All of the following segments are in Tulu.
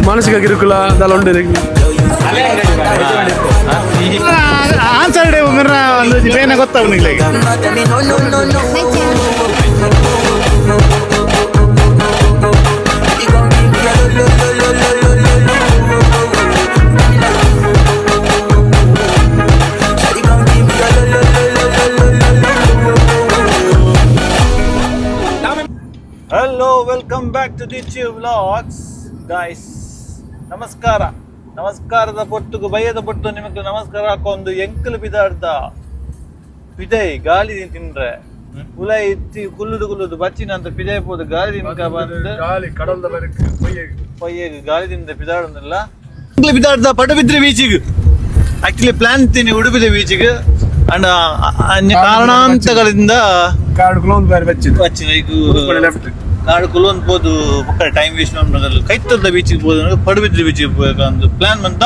ಮಾನಸಿಕ ಕಿರುಕುಳ ಅದೆಲ್ಲ ಉಂಟು. ಆನ್ಸರ್ ಡೇ ಒಂದು ಬೇನೆ ಗೊತ್ತಾಗ. No, no. Hello, welcome back to Dichu vlogs, guys. ನಮಸ್ಕಾರ, ನಮಸ್ಕಾರದ ಪೊಟ್ಟುಗು ಬಯ್ಯದ ಪೊಟ್ಟು ನಿಮಗೆ ನಮಸ್ಕಾರ ಹಾಕೊಂಡು ಎಂಕಲು ಬಿದಾಡ್ದ ಪಿದೈ ಗಾಳಿ ತಿಂದ್ರೆ ಉಲ ಇತ್ತಿ ಕುಲ್ಲುದು ಕುಲ್ಲುದು ಬಚ್ಚಿನ ಅಂತ ಪಿದೈ ಪೋದು ಗಾಳಿ ತಿನ್ಕ ಬಂದು. ಗಾಳಿ ಕಡಲ್ದ ಬರಕ್ಕೆ. ಪೊಯ್ಯಗ್ ಗಾಳಿ ತಿಂದ ಪಿದಾಡೊಂದಿಲ್ಲ. ಬಿದಾಡ್ದ ಪಡುಬಿದ್ರೆ ಬೀಚಿಗೆ ಆಕ್ಚುಲಿ ಪ್ಲಾನ್ ತಿನ್ನಿ ಉಡುಪಿದ ಬೀಚಿಗೆ ಅಂಡ್ ಅನ್ಯ ಕಾರಣಾಂತಗಳಿಂದ ಕಾಡು ಕ್ಲೋನ್ ಬೇರೆ ಬಚ್ಚಿದೆ. ಬಚ್ಚಿನ ಈಗ ಲೆಫ್ಟ್. ಕಾಡು ಕುಲೊಂದು ಪೋದು ಪಕ್ಕ ಟೈಮ್ ವೇಸ್ಟ್ ಮಾಡ್ಬಾರ್ದು. ಕೈತಲ್ದ ಬೀಚಿಗೆ ಪೋದು, ಪಡುಬಿದ್ರಿ ಬೀಚಿಗೆ ಹೋಗ್ಬೇಕಂದು ಪ್ಲಾನ್ ಬಂತ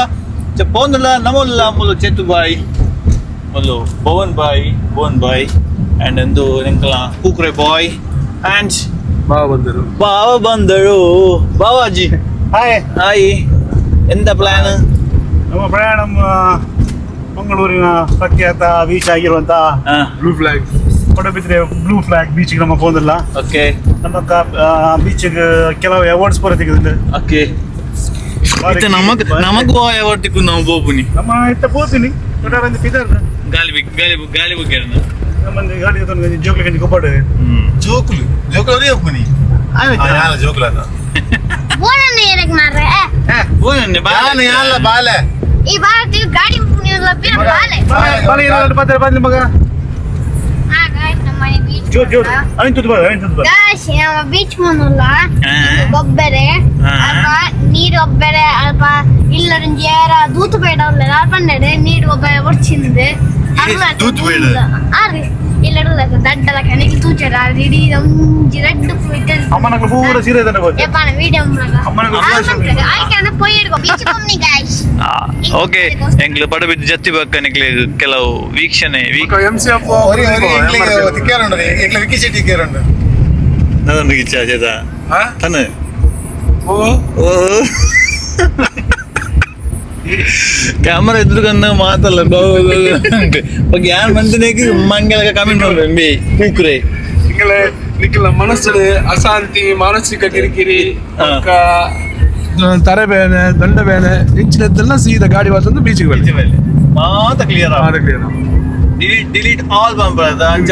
ಪೋಂದಲ್ಲ. ನಮ್ಮಲ್ಲ ಮೂಲು ಚೇತು ಬಾಯ್, ಮೊದಲು ಭವನ್ ಬಾಯ್, ಭುವನ್ ಬಾಯ್ ಆ್ಯಂಡ್ ಒಂದು ಎಂಕಲ ಕೂಕ್ರೆ ಬಾಯ್ ಆ್ಯಂಡ್ ಬಾವ ಬಂದರು. ಬಾವ ಬಂದರು. ಬಾವಾಜಿ. ಹಾಯ್. ಹಾಯ್, ಎಂತ ಪ್ಲಾನ್? ನಮ್ಮ ಪ್ರಯಾಣ ನಮ್ಮ ಮಂಗಳೂರಿನ ಪ್ರಖ್ಯಾತ ಬೀಚ್ ಆಗಿರುವಂತಹ blue flag. Padubidri blue flag ಬೀಚ್ಗೆ ನಮ್ಮ ಹೋದಿಲ್ಲ. ಓಕೆ. ನಮ್ಮ ಬೀಚ್ಗೆ ಕೆಲವು ಅವಾರ್ಡ್ಸ್ ಪೂರ ತೆಗೆದಿದೆ. ಓಕೆ, ಇತ್ತೆ ನಮಗ್ ನಮಗ್ ಯಾವತ್ತಿಗೂ ನಾವು ಬೋಪುನಿ. ನಮ್ಮ ಇತ್ತ ಪೋತೀನಿ ದೊಡ್ಡ ಪಿದರ್. ಗಾಲಿ ಬಿಗ್ ಗಾಲಿ ಗಾಲಿ ಬಗ್ಗೆ. ನಮ್ಮ ಗಾಡಿ ಜೋಕ್ಲಿ ಗಂಜಿ ಕೊಬ್ಬಡು. ಹ್ಮ್. ಜೋಕುಲು ಜೋಕುಲು ಅವರೇ ಒಪ್ಪುನಿ ಯಾಲ ಜೋಕುಲು ಅಲ್ಲ. ಬೋನನ್ನ ಏನಕ್ಕೆ ಮಾರ್ರೆ? ಓ ಯಾಲ ಯಾಲ ಬಾಲೆ. ಈ ಭಾರತೀಯ ಗಾಡಿ ನೀವು ಬಾಲೆ. ಬಾಲೆ ಏನಾದ್ರು ಬಂದ್ರೆ ಬಂದ್ಲಿ ಮಗ. ಹಾ ಗಾಯ್ಸ್, ನಮ್ಮ ಮನೆ ಬೀಚ್. ಜೋರ್ ಜೋರ್ ಅವನ್ ತುತ್ತು ಬರ, ಅವನ್ ತುತ್ತು ಬರ. ಗಾಯ್ಸ್, ನಮ್ಮ ಬೀಚ್ ಮನಲ್ಲ ಗೊಬ್ಬರೆ ಅಲ್ಪ ನೀರು ಒಬ್ಬರೆ ಅಲ್ಪ ಇಲ್ಲರಿಂಜಿ ಯಾರ ದೂತು ಬೇಡ ಉಲ್ಲ ಅಲ್ಪಂಡೆ ನೀರು ಗೊಬ್ಬರ ಒಡ್ಚಿಂದು. ದೂತು ಬೇಡ? ಆರಿ ಇಲ್ಲಡ ದಡ್ಡಲ ಕಣಿಗೆ ತೂಚರ ಇಡೀ ಒಂಜಿ ರಡ್ಡು ಅಮ್ಮನ ಪೂರ ಸೀರೆ ತಾನೆ ಹೋಯ್ತು. ಯಪ್ಪಾನ ವಿಡಿಯೋ. ಅಮ್ಮನ ಆಯ್ಕೆ ಪೋಯಿ ಬೀಚ್ ಕೊಮ್ಮಿ ಗಾಯ್ಸ್. ಓಕೆ, ಎಂಗ್ಲು ಪಡಬಿದ್ದು ಜತ್ತಿ ಬಕ್ಕ ನಿಕ್ಲೆ ಕೆಲವು ವೀಕ್ಷಣೆ ಎಂ ಸಿ ಎಫ್. ಒರಿ ಒರಿ ಎಂಕ್ಲೆಗ್ ತಿಕ್ಕಾರುಂಡು, ಎಂಕ್ಲೆ ವಿಕ್ಕಿ ಶೆಟ್ಟಿ ತಿಕ್ಕಾರುಂಡು. ನನ್ನೊಂದು ಗಿಚ್ಚ ಚೇತ ತನ್ನ ಓ. ಕ್ಯಾಮರಾ ಎದುರುಗನ್ನ ಮಾತಲ್ಲ ಬಗ್ಗೆ ಯಾರು ಮಂತನೇಗೆ ಮಂಗಲಗ ಕಮೆಂಟ್ ಮಾಡ್ಬಿ ಕೂಕ್ರೆ. ನಿಕ್ಕಲೆ ನಿಕ್ಕಲ ಮನಸ್ಸು ಅಶಾಂತಿ, ಮಾನಸಿಕ ಕಿರಿಕಿರಿ, ಬೊಕ್ಕ ತರೆ ಬೇನೆ, ದಂಡ ಬೇನೆ ಇಂಚಿನದ್ದೆಲ್ಲ ಸೀದಾ ಗಾಡಿ ವಾಸಂದು ಬೀಚಿಗೆ ಬಲ್ಲಿ. ಮಾತ ಕ್ಲಿಯರ್. ಮಾತ clear. Delete delete all bumper ಅಂಚ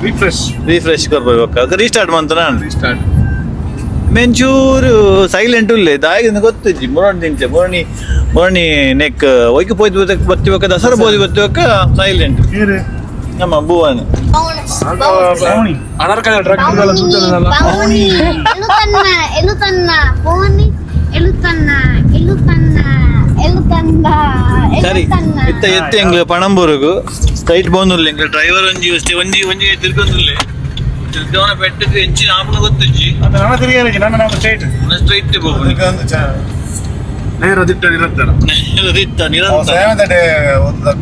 ರಿಫ್ರೆಶ್. ರಿಫ್ರೆಶ್ ಕೊರ್ಬೇಕು, ರೀಸ್ಟಾರ್ಟ್ ಮಂತ ನಾನು. ರೀಸ್ಟಾರ್ಟ್. ಮೆಂಚೂರು ಸೈಲೆಂಟ್ ಉಲ್ಲೆ ದಾಯಿಗಿಂದ ಗೊತ್ತಿಜ್ಜಿ. ಮುರಣಿ ತಿಂಚೆ ಮುರಣಿ ಮುರಣಿ ನೆಕ್ ಒಯ್ಕ್ ಪೋಯ್ದು ಬತ್ತಿ ಬೊಕ್ಕ ದಸರಾ ಬೋದಿ ಬತ್ತಿ ಬೊಕ್ಕ ಸೈಲೆಂಟ್ ನಮ್ಮ ಭುವನ್. ಅನರ್ಕಲ ಡ್ರಗ್ ಸುತ್ತಲ್ಲ. పౌని ఎలుతన్న ఎలుతన్న పోని ఎలుతన్న ఎలుతన్న ಎಲುತನ್ನ. ಸರಿ. ಎಲುತನ್ನ. ಇತ್ತ ಎತ್ತ ಎಂಗ್ಲ ಪಣಂಬೂರುಗು ಸ್ಟ್ರೈಟ್ ಬೋಂದುಲ್ಲೆ. ಎಂಗ್ಲ ಡ್ರೈವರ್ ಒಂಜಿ ಅಷ್ಟೇ ಒಂಜಿ ಒಂಜಿ ತಿರ್ಗೊಂದುಲ್ಲೆ ತಿರ್ಗವನ ಪೆಟ್ಟಕ್ಕೆ ಎಂಚಿನ ಆಪುನ ಗೊತ್ತಿಜ್ಜಿ. ನನ್ನ ತಿರುಗಿ ನನ್ನ ನಮ್ಮ ಸ್ಟೇಟ್. ಸ್ಟ್ರೈಟ್ ಬೋಪುನಿ. ನೇರ ದಿಟ್ಟ ನಿರಂತರ. ದಿತ್ತ ನಿರಂತರ. ಸೇವಂತಡೆ ಓದ್ತದ.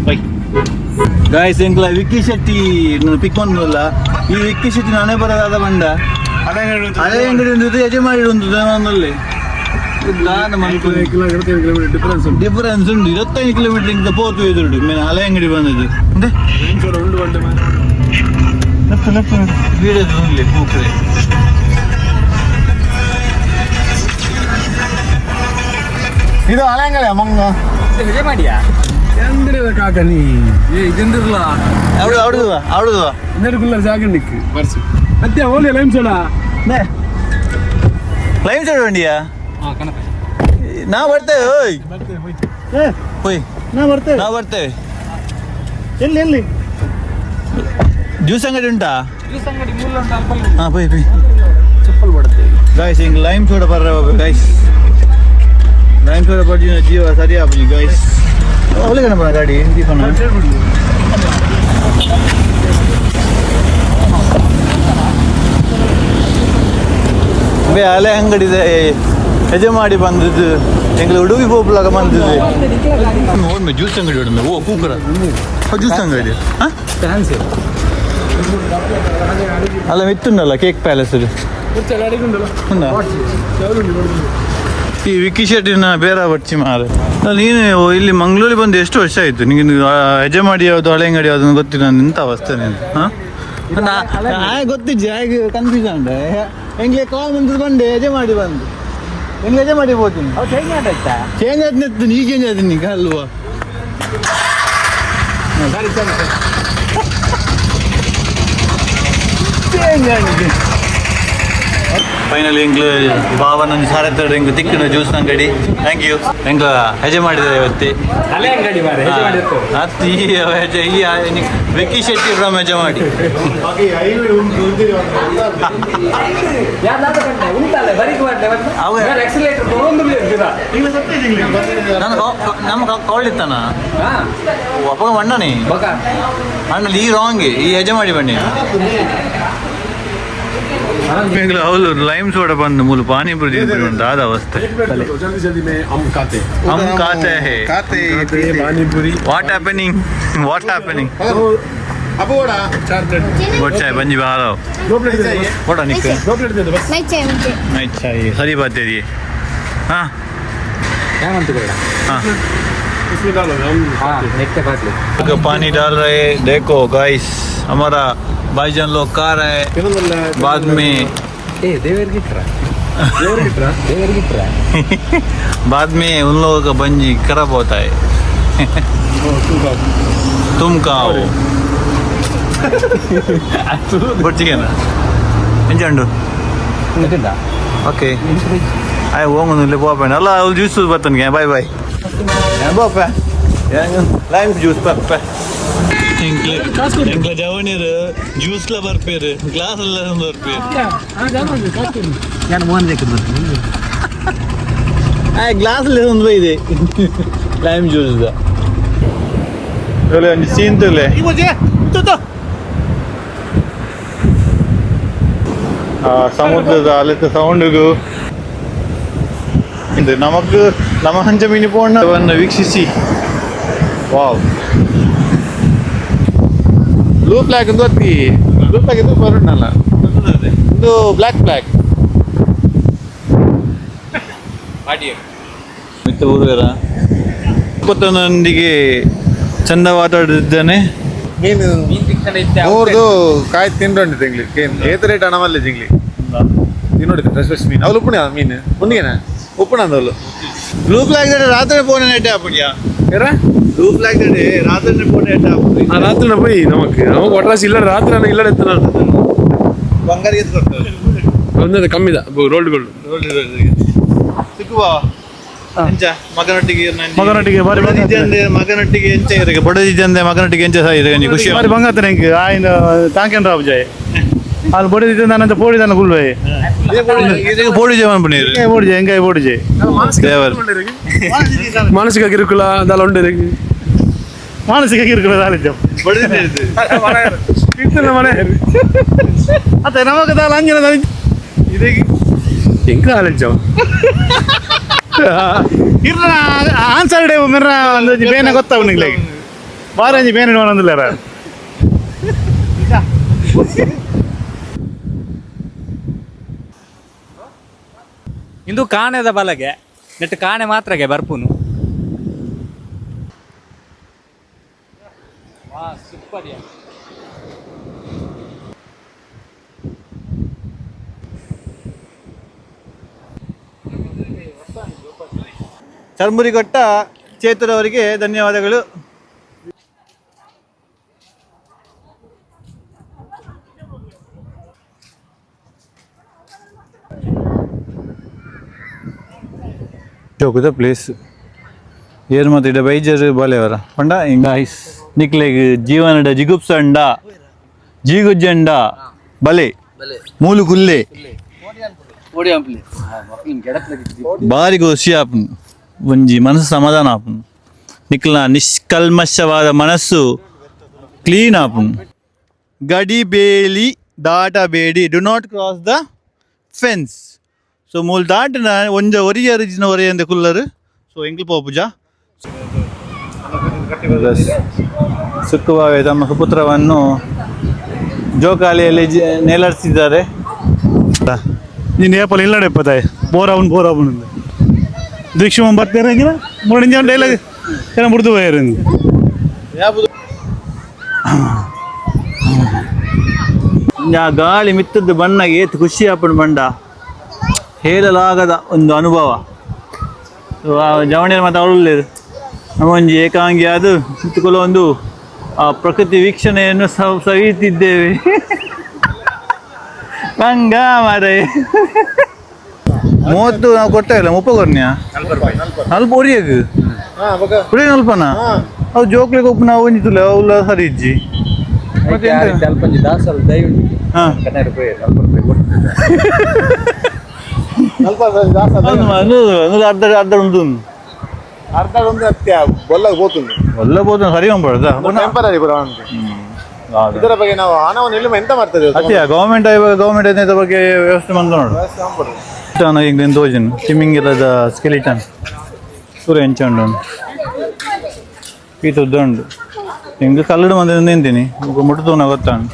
ಬೈ ಗಾಯ್ಸ್, ಎಂಕ್ಲ ವಿಕ್ಕಿ ಶೆಟ್ಟಿ ಪಿಕ್ ಬಂದಿಲ್ಲ. ಈ ವಿಕ್ಕಿ ಶೆಟ್ಟಿ ನಾನೇ ಬರೋದಾದ ಬಂಡ ಅಲೆ ಅಂಗಡಿ ಉಂಟು, ಯಜಮಾನಿ ಉಂಟು ನನ್ನಲ್ಲಿ. ಕಿಲೋಮೀಟರ್ ಡಿಫರೆನ್ಸ್ ಉಂಟು. ಡಿಫರೆನ್ಸ್ ಉಂಟು. 25 ಕಿಲೋಮೀಟರ್ ಇಂದ ಪೋತು ಎದುರುಡು ಮೇನ್ ಹಳೆ ಅಂಗಡಿ ಬಂದದ್ದು. ಉಂಡು ಉಂಟು. ವೀಡಿಯೋ ಉಂಡ್ಲಿ ಪೂಕ್ರೆ. ಇದು ಅಲೆಂಗಲೆ ಮಂಗ. ಎಂದಿರದ ಕಾಕ ನೀ ಏ ಇದೆಂದಿರಲ್ಲ. ಅವಡು ಅವಡುವ ಅವಡುವ. ಇನ್ನೆರಡು ಜಾಗ ನಿಕ್ಕು ಬರ್ಸು ಮತ್ತೆ ಓಲಿ ಲೈಮ್ ಸೋಡಾ. ಲೈನ್ ಸೈಡ್ ಬಂಡಿಯಾ? ನಾವು ಬರ್ತೇವೆ ಓಯ್. ಹೋಯ್. ನಾ ಬರ್ತೇವೆ. ನಾವು ಬರ್ತೇವೆ. ಎಲ್ಲಿ ಎಲ್ಲಿ? ಜ್ಯೂಸ್ ಅಂಗಡಿ ಉಂಟಾ? ಹಾ, ಪೋಯ್ ಪೋಯ್. ಗಾಯ್ಸ್, ಹಿಂಗೆ ಲೈಮ್ ಸೋಡಾ ಬರ್ರ ಗಾಯ್ಸ್. ಲೈಮ್ ಸೋಡಾ ಬರ್ಜಿನ ಜೀವ ಸರಿ ಆಪುಜಿ ಗಾಯ್ಸ್. ಅವಳಿಗೆ ಗಣಪನ ಗಾಡಿ ದೀಪನ. ಬೇ ಅಲೆ ಅಂಗಡಿದೆ ಯಜಮಾಡಿ ಬಂದದ್ದು ಎಂಗ್ಲ ಉಡುಪಿ ಪೋಪುಲಾಗ ಬಂದದ್ದು. ಒಮ್ಮೆ ಜ್ಯೂಸ್ ಅಂಗಡಿ ಒಮ್ಮೆ. ಓ ಕೂಕರ ಜ್ಯೂಸ್ ಅಂಗಡಿ. ಹಾಂ, ಅಲ್ಲ ಮಿತ್ತುಂಡಲ್ಲ ಕೇಕ್ ಪ್ಯಾಲೇಸ್. ಈ ವಿಕ್ಕಿ ಶೆಟ್ಟಿನ ಬೇರೆ ಬಚ್ಚಿ ಮಾರೆ. ನೀನು ಇಲ್ಲಿ ಮಂಗಳೂರಿಗೆ ಬಂದು ಎಷ್ಟು ವರ್ಷ ಆಯಿತು ನಿಮಗೆ? ಹೆಜಮಾಡಿ ಯಾವುದು, ಹಳೆಂಗಡಿ ಯಾವುದು ಗೊತ್ತಿಲ್ಲ, ನಿಂತ ಅವಸ್ಥೆ ನೀನು. ಹಾಂ, ಗೊತ್ತಿಜ್ಜಿ ಹಾಗೆ ಕನ್ಫ್ಯೂಷನ್ ಉಂಟು. ಹೆಂಗೆ ಕಾಲ್ ಬಂದು ಬಂದೆ ಹೆಜಮಾಡಿ ಬಂದು ಹೆಂಗೆ ಹೆಜಮಾಡಿ ಹೋಗ್ತೀನಿ. ಚೇಂಜ್ ಆಯ್ತು, ನೀ ಚೇಂಜ್ ಆಯ್ತು ನೀಗ ಅಲ್ವಾ? ಚೇಂಜ್ ಆಗಿದೆ. ಫೈನಲಿ ಎಂಗ್ಲು ಭಾವನ ಸಾರತ್ತಡು ಎಂಗ್ ತಿಕ್ಕಿನ ಜ್ಯೂಸ್ ಅಂಗಡಿ. Thank you. ಎಂಗ್ಲ ಹೆಜೆ ಮಾಡಿದ್ದಾರೆ ಇವತ್ತಿ. ಅತ್ ಈ ಹೆಜೆ ಈ ವಿಕ್ಕಿ ಶೆಟ್ಟಿ ಫ್ರಮ್ ಹೆಜಮಾಡಿ. ನಾನು ನಮ್ಮ ಕಾಲ್ ಇತ್ತಾನ ಅಪ್ಪ ಅಣ್ಣನೇ ಅಣ್ಣ ಈ ರಾಂಗ್ ಈ ಹೆಜಮಾಡಿ ಬನ್ನಿ. ಹೌದು, ಲೈಮ್ ಸೋಡಾ ಬಂದು ಮೂಲು ಪಾನಿಪುರಿ ತಿಂದ್ರಿ ಉಂಟು ಆದ ಅವಸ್ಥೆ. जल्दी जल्दी में हम खाते. ಹಮ್ ಖಾತೆ ಹೇ. ಖಾತೆ. Panipuri. What happening, what happening? ಅಪ್ಪೋಡ. चार प्लेट. ಗೊಚ್ಚಾಯ್ ಬಂಜಿ ಬಾರ. दो प्लेट दे दो. ಕೊಡ ನಿಕ್. दो प्लेट दे दो बस. ನೈಟ್ ಚಾಯ್ ಮುಂಚೆ. ನೈಟ್ ಸರಿ ಬಾತೇರಿ. ಹಾ ಹಾ. इसमें डालो, हम खाते. पानी डाल रहे, देखो गाइस, हमारा भाईजान लोग खा रहे हैं. बाद में बाद में उन लोगों का बंजी खराब होता है. तुम कहाँ हो? ಬೊಚ್ಚಿಗೆನ ಎಂಚಂಡು? ಓಕೆ, ಆಯ್ ಹೋಗೋದು ಪೋಪೇಣ ಅಲ್ಲ, ಅವ್ಳು ಜ್ಯೂಸ್ ಬರ್ತನಿಗೆ. ಬಾಯ್ ಬಾಯ್ ಬೋಪೆ, ಲೈಮ್ ಜ್ಯೂಸ್ ಪಪ್ಪೆ. ಎಂಕ್ಲ ಜವನೀರು ಜ್ಯೂಸ್ಲ ಬರ್ಪೇರು, ಗ್ಲಾಸ್ ಎಲ್ಲ ಬರ್ಪೇರು. ಗ್ಲಾಸ್ ಒಂದು ಇದೆ ಲೈಮ್ ಜ್ಯೂಸ್ ಒಂಜಿ ಸೀನ್ ತುಲೆ. ಆ ಸಮುದ್ರದ ಅಲೆತ ಸೌಂಡ್ಗು ಇದು ನಮಕ್ ನಮ್ಮ ಹಂಚ ಮೀನು ಪೋಣವನ್ನು ವೀಕ್ಷಿಸಿ. Wow. Blue flag ಒಂದು ಅತ್ತಿ, ಬ್ಲೂ ಫ್ಲಾಗ್ ಇದು ಬರೋಣಲ್ಲ, ಇದು ಬ್ಲ್ಯಾಕ್ ಫ್ಲಾಗ್. ಮಿತ್ತ ಊರುಗರ ಕೊತ್ತನೊಂದಿಗೆ ಚಂದವಾಟಾಡುತ್ತಿದ್ದಾನೆ. ಮೀನು ಮೂರ್ದು ಕಾಯಿ ತಿಂಡುಂಟು ತಿಂಗ್ಳಿ ಏತ್ ರೇಟ್ ಹಣ ಮಲ್ಲೆ ತಿಂಗ್ಳಿ ತಿನ್ನೋಡಿದೆ. ಫ್ರೆಶ್ ಫ್ರೆಶ್ ಮೀನು. ಅವಳು ಉಪ್ಪುಣ ಮೀನು ಉಂಡಿಗೆನ ಉಪ್ಪುಣ ಅಂದವಳು. ಬ್ಲೂ ಫ್ಲಾಗ್ ರಾತ್ರಿ ಫೋನ್ ನೆಟ್ ಆಪುಡಿಯಾ? ಬ್ಲೂ ಫ್ಲಾಗ್ ರಾತ್ರಿ ಫೋನ್ ನೆಟ್ ಆಪುಡಿ. ರಾತ್ರಿ ಪೋಯಿ ನಮಕ್ ನಮಕ್ ಒಟ್ರಾಸಿ ಇಲ್ಲ, ರಾತ್ರಿ ನಾನು ಇಲ್ಲ ಎತ್ತನ. ಬಂಗಾರ ಎತ್ತು ಕೊಡ್ತಾರೆ. ಒಂದೇ ಕಮ್ಮಿದ ರೋಲ್ಡ್ ಗೋಲ್ಡ್. ಸಿಕ್ಕುವ ಎಂಚ ಮಗನೊಟ್ಟಿಗೆ? ಮಗನೊಟ್ಟಿಗೆ ಬಾರಿ ಬಂಗ. ಬಡದಿದ್ದಂದೆ ಮಗನೊಟ್ಟಿಗೆ ಎಂಚ ಇರಗೆ, ಬಡದಿದ್ದಂದೆ ಮಗನೊಟ್ಟಿಗೆ ಎಂಚ ಸಹ ಇರಗೆ ಖುಷಿ. ಬಾರಿ ಬಂಗಾತನ ಎಂಕ್ ಆಯ್ನ ತಾಂಕೆನ್ ರಾಬ್ ಜಾಯ್ ಅಲ್ಲಿ ಬಡಿದಿದ್ದ ನನ್ನ ಪೋಡಿದಾನ ಗುಲ್ವೆ. ಇದಕ್ಕೆ ಪೋಡಿ ಜೀವನ ಪನ್ನೀರು. ಪೋಡಿಜೆ ಎಂಗಾಯ್ ಪೋಡಿಜೆ. ದೇವರು. ಮಾನಸಿಕ ಕಿರುಕುಳ ಅದೆಲ್ಲ ಉಂಟು. ಮಾನಸಿಕ ಕಿರುಕುಳ ದಾಲಿದ್ದ. ಮನೆ. ಅತ್ತ ನಮಗ ದಾಲ ಅಂಜನ ದಾಲಿ. ಎಂಕ ಆಲೋಚನೆ. ಇರ್ನ ಆನ್ಸರ್ ಡೇ ಮಿರ್ನ ಒಂದು ಬೇನೆ ಗೊತ್ತಾವು ನಿಗ್ಲೆ ಬಾರಂಜಿ ಬೇನೆ ಒಂದಿಲ್ಲ. ಇಂದು ಕಾಣೆದ ಬಲಗೆ ನೆಟ್ ಕಾಣೆ ಮಾತ್ರಗೆ ಬರ್ಪುನು. ಚರ್ಮುರಿಗೊಟ್ಟ ಚೇತುರವರಿಗೆ ಧನ್ಯವಾದಗಳು. ಚೌಕದ ಪ್ಲೇಸ್ ಏರ್ ಮತ್ತೆ ಇಡ ಬೈಜರ್ ಬಾಲೆವರ ಪಂಡ ಗಾಯ್ಸ್. ನಿಕ್ಲೆಗ್ ಜೀವನದ ಜಿಗುಪ್ಸಂಡ ಜೀಗುಜ್ಜಂಡ ಬಲೆ ಮೂಲು ಕುಲ್ಲೆ ಬಾರಿ ಖುಷಿ ಆಪುಂಡು, ಒಂಜಿ ಮನಸ್ಸು ಸಮಾಧಾನ ಆಪುಂಡು, ನಿಕ್ಲ ನಿಷ್ಕಲ್ಮಶವಾದ ಮನಸ್ಸು ಕ್ಲೀನ್ ಆಪುಂಡು. ಗಡಿ ಬೇಲಿ ದಾಟಬೇಡಿ, do not cross the fence. So ಮೂಲು ದಾಟಿನ ಒಂಜ ಒರಿಯ ರಿಜಿನ ಒರೆಯಂದೆ ಕುಲ್ಲರು. ಸೊ ಎಂಕ್ಲು ಪೋಪುಜ. ಸುಕ್ಕುಬಾವೆ ತಮ್ಮ ಸುಪುತ್ರವನ್ನು ಜೋಕಾಲಿಯಲ್ಲಿ ನೇಲಾಡಿಸಿದ್ದಾರೆ. ನೀನು ಏಪಲ್ ಇಲ್ಲಡೆ ಇಪ್ಪತ್ತಾಯ್ ಬೋರ್ ಅವನು ಬೋರ್ ಅವನು ದೀಕ್ಷೆ ಬರ್ತಾರೆ ಮೂರು ಇಂಜನ್ ಡೈಲಾಗ್ ಏನ ಮುಡ್ದು ಹೋಯಾರ. ಆ ಗಾಳಿ ಮಿತ್ತದ್ದು ಬಣ್ಣ ಏತ್ ಖುಷಿ ಆಪುಂಡು ಬಂಡ ಹೇಳಲಾಗದ ಒಂದು ಅನುಭವ. ಜವಣಿಯರು ಮತ್ತು ಅವಳುಳ್ಳೇರು ನಮ್ಮ ಒಂಜಿ ಏಕಾಂಗಿ ಅದು ಮಿತ್ತುಕೊಳ್ಳೋ ಒಂದು ಆ ಪ್ರಕೃತಿ ವೀಕ್ಷಣೆಯನ್ನು ಸವಿಯುತ್ತಿದ್ದೇವೆ. ಬಂಗ ಮಾರೇ, 30 ನಾವು ಕೊಟ್ಟ ಇಲ್ಲ, 30 ಕೊರ್ನ್ಯಾ? ನಲ್ಪ ಒರಿಯಗ್ ಒರಿಯ ನಲ್ಪನ ಅವು ಜೋಕ್ಲಿಗೆ ಒಪ್ಪು ನಾವು ಒಂಜಿತ್ತಲ್ಲ ಅವುಲ ಸರಿ ಇಜ್ಜಿ. ಮತ್ತೆ ಎಂತ? ಅಲ್ಪಂಜಿ ದಾಸಲ್ ದೈವ. ಕನ್ನಡ ರೂಪಾಯಿ 40 ರೂಪಾಯಿ ಕೊಟ್ಟು. ಹೌದು, 100 ಅರ್ಧ ಅರ್ಧ ಉಂಟು. ಅರ್ಧ ಒಂದು ಅತ್ಯ ಬೊಲ್ಲ ಹೋತುಂಡು. ಒಲ್ಲ ಬೋದು ಸರಿ ಉಂಬಾರ್ದ. ಟೆಂಪರರಿ ಪುರ ಉಂಟು. ಇದರ ಬಗ್ಗೆ ನಾವು ಹಣವನ್ನು ಇಲ್ಲಿ ಎಂತ ಮಾಡ್ತದೆ? ಅತ್ಯ ಗೌರ್ಮೆಂಟ್, ಇವಾಗ ಗೌರ್ಮೆಂಟ್ ಇದರ ಬಗ್ಗೆ ವ್ಯವಸ್ಥೆ ಬಂದ ನೋಡು. ಈಗ ತೋಜಿನ ತಿಮಿಂಗಿಲದ ಸ್ಕೆಲಿಟನ್ ಸೂರ್ಯ ಎಂಚ ಉಂಡು, ಈ ಉದ್ದ ಉಂಡು. ಹಿಂಗೆ ಕಲ್ಲಡು ಮಂದಿ ನಿಂತೀನಿ ಮುಟ್ಟುತೂನ ಗೊತ್ತಾಂಡು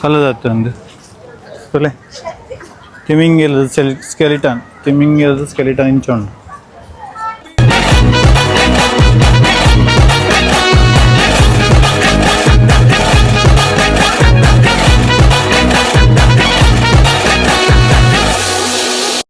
ಕಲ್ಲದತ್ತ ಒಂದು ತೊಲೆ ತಿಮಿಂಗಿಲದ ಸ್ಕೆಲಿಟನ್, ತಿಮಿಂಗಿಲದ ಸ್ಕೆಲಿಟನ್ ಇಂಚ ಉಂಡು.